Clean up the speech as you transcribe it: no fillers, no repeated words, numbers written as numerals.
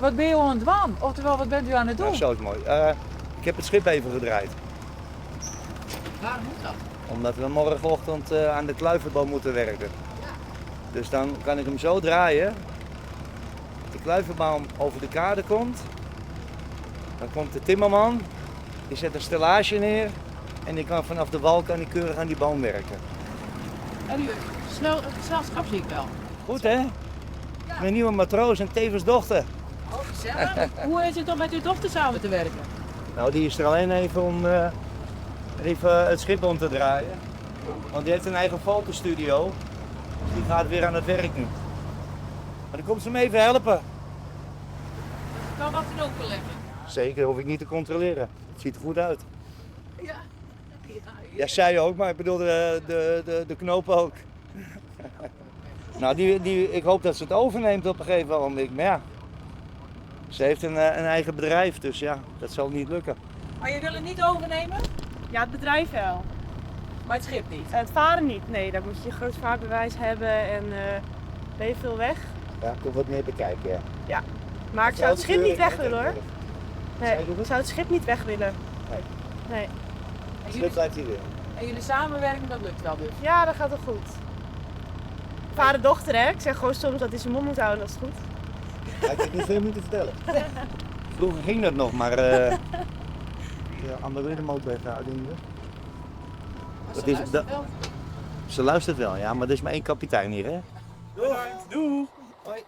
Wat binne jo oan it dwaan? Oftewol, wat bent u aan het Nou, doen? zo is mooi. Ik heb het schip even gedraaid. Waarom moet dat? Omdat we morgenochtend aan de kluiverboom moeten werken. Dus dan kan ik hem zo draaien. Dat de kluiverboom over de kade komt. Dan komt de timmerman. Die zet een stellage neer. En die kan vanaf de wal kan die keurig aan die boom werken. En u, snel, het gezelschap zie ik wel. Goed hè? Mijn nieuwe matroos en tevens dochter. Oh, gezellig. Hoe is het om met uw dochter samen te werken? Nou, die is er alleen even om even het schip om te draaien. Want die heeft een eigen fotostudio. Dus die gaat weer aan het werk nu. Maar dan komt ze me even helpen. Ik kan wat knopen leggen. Zeker, hoef ik niet te controleren. Het ziet er goed uit. Ja. Ja, Ja, zij ook, maar ik bedoel de knopen ook. Nou, ik hoop dat ze het overneemt op een gegeven moment. Maar ja, ze heeft een eigen bedrijf, dus ja, dat zal niet lukken. Maar je wil het niet overnemen? Ja, het bedrijf wel. Maar het schip niet? Het varen niet, nee. Daar moet je je groot vaarbewijs hebben en ben je veel weg. Ja, ik kom wat meer bekijken, ja. Ja, maar ik zou het schip niet weg willen, hoor. Nee, ik zou het schip niet weg willen. Nee. Nee. En Het schip blijft hier weer. En jullie samenwerken, dat lukt wel dus? Ja, dat gaat wel goed. Vader-dochter, hè? Ik zeg gewoon soms dat hij zijn mond moet houden, dat is goed. Ja, ik heb niet veel moeten vertellen. Vroeger ging dat nog, maar de andere de motor even uitdoen. Maar Dat ze is, luistert dat, wel. Ze luistert wel, ja, maar er is maar één kapitein hier, hè? Doeg! Doeg! Hoi.